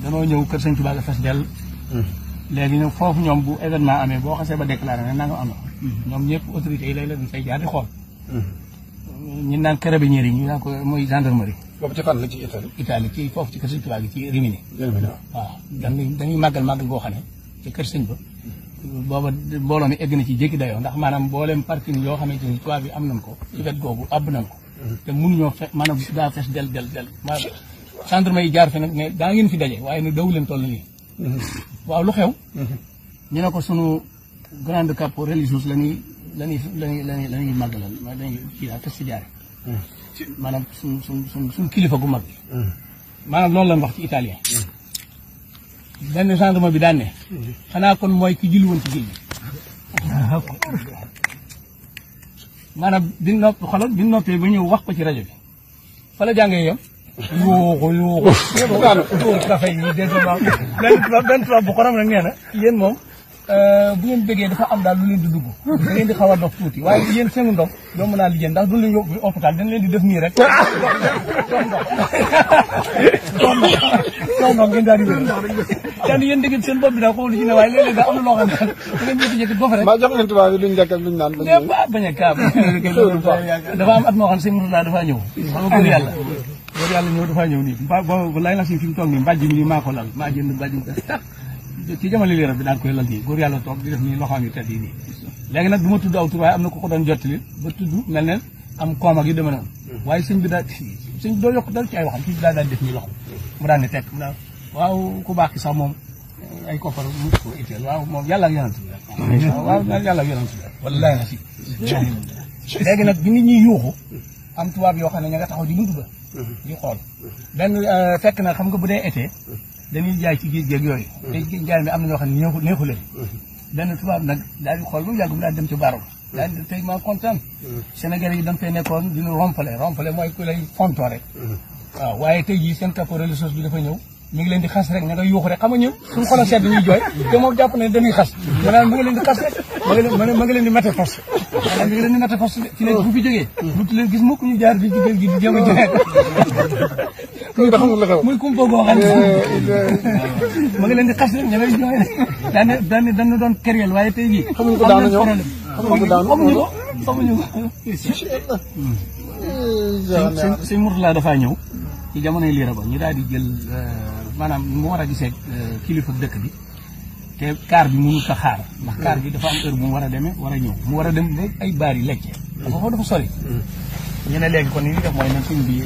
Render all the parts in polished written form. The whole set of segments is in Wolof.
danoo ñëw kër sëñ Tuubaa fes dell léegi nag foofu ñoom bu événement amee boo xasee ba déclaré ne nanga am na ñoom ñëpp autorités yi lay la dañ fay jaar di xool ñu naan carabinieri yi ñu naan ko mooy gendarmerie boobu ci fan la ci Italie Italie ci foofu ci kër sëñ Tuubaa gi ci Rimini waaw dañuy màggal boo xam ne ci kër sëñ ba booba mbooloo mi egg na ci jéggi dayoo ndax maanaam mbooleem parking yoo xamante ni tubaab bi am nañ ko ci wet googu àbb nañ ko te mënuñoo maanaam daa fees del maanaam gendarme yi jaar fi nag mais daa ngeen fi daje waaye nag daw leen toll nii waaw lu xew ñu ne ko sunu grande capo religieuse lañuy màggalal dañuy kii daal si jaare maanaam suñ kilifa gu mag bi maanaam loolu lañ wax ci italien benn gendarme bi daan ne xanaa kon mooy ki julli woon ci géej gi maanaam bi noppee ba ñëw wax ko ci rajo bi fa la jàngee yam yuuxu dafay yi benn tubaab bu xorom nag nee na yéen moom bu ngeen bëggee dafa am daal lu leen di dugg da ngeen di xaw a dof tuuti waaye yéen seenu ndox doo mën naa lijjeen ndax duñ leen yóbbu hôpital dañ leen di def nii rek sox ndox ngeen daal di wér kenn yéen dégg seen bopp bi daal xamul ci ne waaye léeg-léeg daal am na loo xam ne da ngeen jékki-jékki dof rek maa jox leen tubaab yi luñ lekk ak luñ naan bañ a kaa dafa am at moo xam ne sëñ Murtala dafaa ñëw xam nga góor yàlla ñëw dafaa ñëw nii ba lay na si fi mu toog nii mbàjj mi nii maa ko lal maa jënd mbàjj mi tax ci jamono lii rek bi daan koy lal nii góor yàlla toog di def nii loxoom yu tedd yi nii léegi nag du ma tudd aw tur waaye am na ko doon jottali ba tudd mel ne am koom ak yu deme noonu waaye sëñ bi doo yokk dal ci ay waxam ci daal def nii loxo mu daan ne tekk mu daan waaw ku baax ki sax moom ay koppar mu ko itteel waaw moom yàlla ak yonent bi rek waaw yàlla ak yonent bi rek wallaay na si léegi nag bi nit ñi yuuxu am tubaab yoo xam ne ña nga taxaw di buntu ba di xool benn fekk na xam nga bu dee été dañuy jaay ci géej géej yooyu te jaay mi am na ñoo xam ne neexu leen benn tubaab nag daal di xool ba mu yàgg mu daal dem ci baro daal di tey maa kontaan Sénégalais yi dañ fay nekkoon dina rompale mooy ku lay fontoo rek waaw waaye tey jii seen capo religieuse bi dafa ñëw mi ngi leen di xas rek ña nga yuuxu rek xam nga ñëw suñu xol a sedd ñuy jooy te moom jàpp ne dañuy xas ma naan mu ngi leen di xas rek ma ngi leen di métte force maanaam mi ngi leen di métte force ci léegi bu fi jógee dutu leen gis mukk ñu jaar fii ci géej gi di jéem a joxe muy kumpa goo xam ne ma ngi leen di xas rek ña ngay jooy rek dañ doon kéréel waaye tey jii xamuñu ko daanu ñëw xamuñu ko sëñ Murtala dafaa ñëw ci jamonoy liira ba ñu daal di jël maanaam mu war a gisee kilifa dëkk bi te kaar bi mënut a xaar ndax kaar bi dafa am heure bu mu war a demee war a ñëw mu war a dem ba ay baar yi lekkee dafa foofu dafa sori ñu ne léegi kon ni ñuy def mooy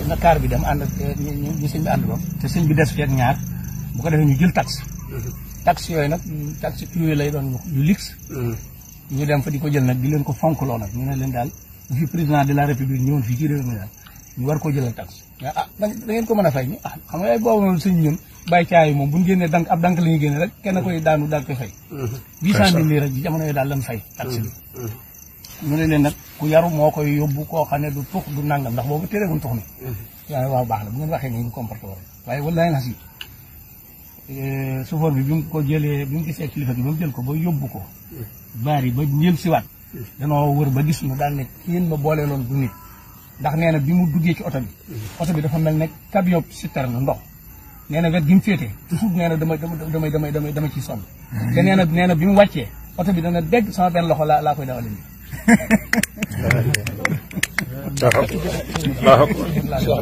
na kaar bi dem ànd ak ñu sëñ bi ànd ba te sëñ bi des fi ak ñaar bu ko defee ñu jël taxe yooyu nag taxe privé lay doon yu luxe ñu dem fa di ko jël nag di leen ko fonkloo nag ñu ne leen daal bu fi président de la république ñëwoon fii ci réew mi daal ñu war koo jëlal taxe da ngeen ko mën a fay ni xam nga ay boobu noonu sëñ ñun bàyyi caay moom bu ñu génnee ab dank la ñuy génne rek kenn koy daanu daal koy fay 800 000 lira ji jamono yooyu daal lan fay taxe bi ñu ne leen nag ku yaru moo koy yóbbu koo xam ne du tux du nangam ndax boobu téréewuñ tux mi waaw baax na bu ngeen waxee nii ñu comporté woon waaye wallaay na si chauffeur bi mu ko jëlee bi mu gisee kilifa gi ba mu jël ko ba yóbbu ko baari ba ñël siwaat danoo wër ba gis nu daal ne yéen ma boole loon du nit ndax nee na bi mu duggee ci oto bi dafa mel ne camion citerne ndox nee na wet gi mu féetee toujours nee na dama ciy sonn te nee na bi mu wàccee oto bi dana dégg sama benn loxo laa koy dawale nii waaw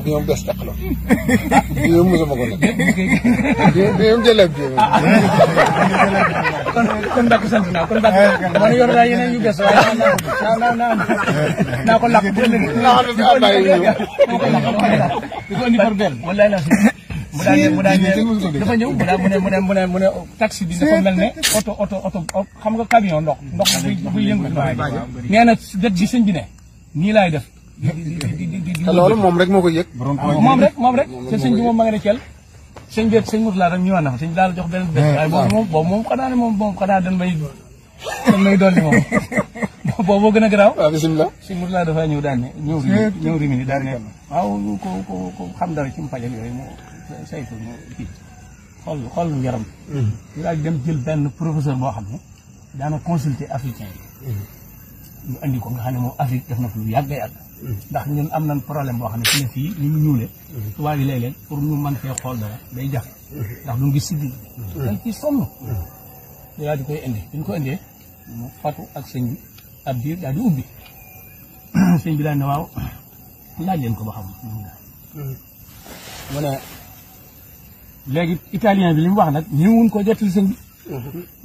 bi moom des taq la bi moom mosuma ko nag bi moom jëleeb bi kon Mbacke sant naa kon Mbacke man yor naa yeneen yu bees waaye naa ko lakk di ko indi par benn wallaay naa si mu daan dafa ñëw mu ne taxi bi dafa mel ne oto xam nga camion ndox buy yëngu nee na wet gi sëñ bi ne nii laay def te loolu moom rek moo ko yëg moom rek te sëñ bi moom ma nga ne cel sëñ bi sëñ Murtala rek ñëwaat na fa sëñ bi daal jox benn bés waaye boobu moom xanaa ne moom xanaa dañ may dolli moom boobu gën a garaaw waaw bisimilah sëñ Murtala dafaa ñëw daan ne ñëw Rimini daan ne waaw ko xam dara ci mu fajal yooyu mu saytu mu kii xool yaram ñu daal dem jël benn professeur boo xam ne daana consulter africain yi ñu andi ko nga xam ne moom Afrique def na ko lu yàgg yàgg ndax ñun am nañ problème boo xam ne fi ne fii ni mu ñuulee tubaab yi léeg-léeg pour ñu mën fee xool dara day jafe ndax duñ gis si biir dañ ci sonn ñu daal di koy indi bi ñu ko indee mu fatu ak sëñ bi ab biir daal di ubbi sëñ bi daal ne waaw laaj leen ko ba xam mu ne léegi italien bi li mu wax nag ñëwuñ ko jottali sëñ bi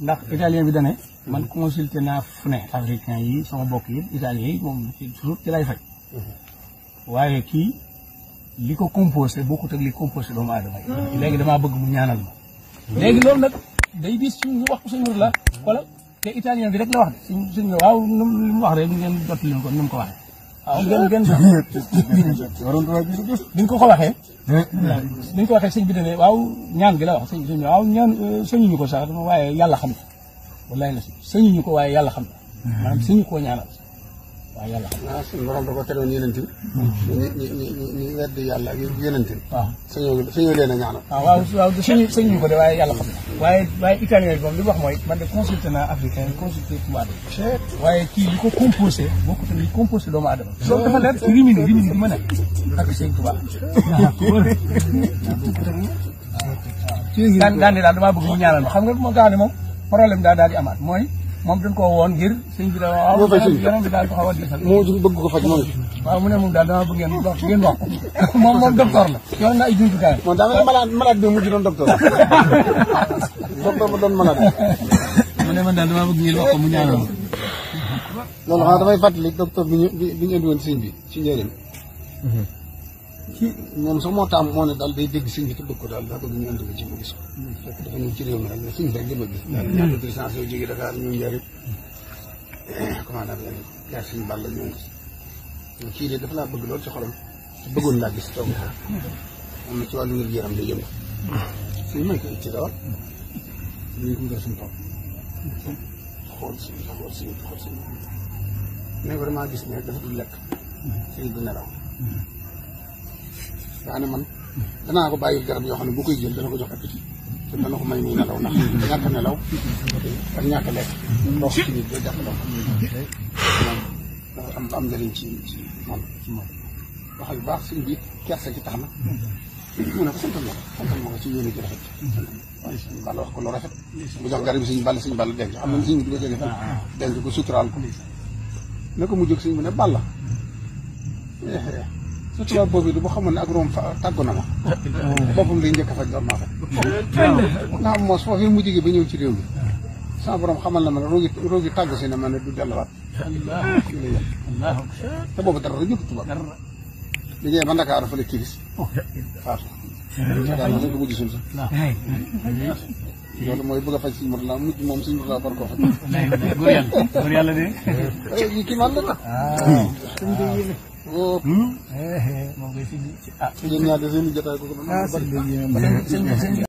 ndax italien bi dane man consulté naa fu ne africain yi sama bokk yi italien yi moom toujours ci lay faj waaye kii li ko composé bokkut ak li composé doomu aadama yi léegi damaa bëgg mu ñaanal ma léegi loolu nag day dis suñu wax ko suñu la wala te italien bi rek la wax de suñ waaw li mu wax rek ngeen jottali leen ko ni mu ko waxee waaw ngeen biñ ko waxee biñ ko waxee sëñ bi dane waaw ñaan gi la wax sëñ bi waaw ñaan sëñuñu ko sax waaye yàlla xam na wallaay la sëñuñu ko waaye yàlla xam na maanaam sëñu koo ñaanal waaye yàlla xam na suñu borom da ko teroon yenente ñi wedd yàlla ak yenente waaw sëñoo leen a ñaanal waaw sëñuñu ko de waaye yàlla xam na waaye italien bi moom li wax mooy man de consulté naa africain consulté tubaab waaye kii li ko composé bokkut ak li composé doomu aadama loolu dafa leer rimini bi ma nekk ak sëñ tubaab daan ne daal damaa bëgg ñu ñaanal ma xam nga moo tax ne moom problème daal di amaat mooy moom dañ koo woon ngir sëñ bi da waaw yaram bi daal taxaw a diisal moo bëgg ko faj moom waaw mu ne moom daal dama bëgg ngeen wax ko moom docteur la yor na ay jumtukaay moom daa mel malade bi mujj doon docteur docteur ba doon malade mu ne man daal dama bëgg ngeen wax ko mu ñaanal ma loolu xam damay fàttali docteur bi ñu indi woon sëñ bi ci njëriñ moom sax moo taam moo ne daal day dégg sëñ bi te bëgg ko daal daa bëgg ñu indi ko ci mu gis ko fekk dafa ñëw ci réew mi rek ne sëñ bi rek li ma gis daal ñaata licence yoo jógee Dakar ñu njëriñ comment naa leen jaar sëñ Balla ñoo gis kii de dafa laa bëgg lool ci xolam te bëggoon laa gis toog am na ci wàllu wér gu yaram day yëngu sëñ man ko ci dawal ñu ko nga suñu toog xool sëñ ne ko damaa gis ne dafa dul lekk sëñ du nelaw daa ne man danaa ko bàyyi garab yoo xam ne bu koy jël dana ko jox appétit te dana ko may muy nelaw ndax ñàkk nelaw ak ñàkk lekk ndox ci nit day jàpp ndox dafa am njëriñ ci moom wax yu baax suñ bi kersa ci tax na mu ne ko santal ma ko ci yéene ji rafet waaye suñu bàll wax ko lu rafet mu jox garab yi suñu bàll denc xam na suñu bi du ko jege fan denc ko suturaal ko ne ko mu jóg suñu mu ne bàll su tubaab boobu du bu xamoon ne ak room tàggu na ma boppam lay njëkk a faj doon maa faj ndax moos foofu mu jógee ba ñëw ci réew mi sama borom xamal na ma ne roogi tàggu si ne ma ne du delluwaat te boobu dara rek jëkk tubaab li ñëwee ba Ndakaaru fa la kiris faatu daal ma dañ ko mujj suul sax loolu mooy bëgg a faj suñu mor la mujj moom suñu mor la war koo faj góor yàlla de kii man la nag moom koy fi yéen ñaar de seen i jotaay ko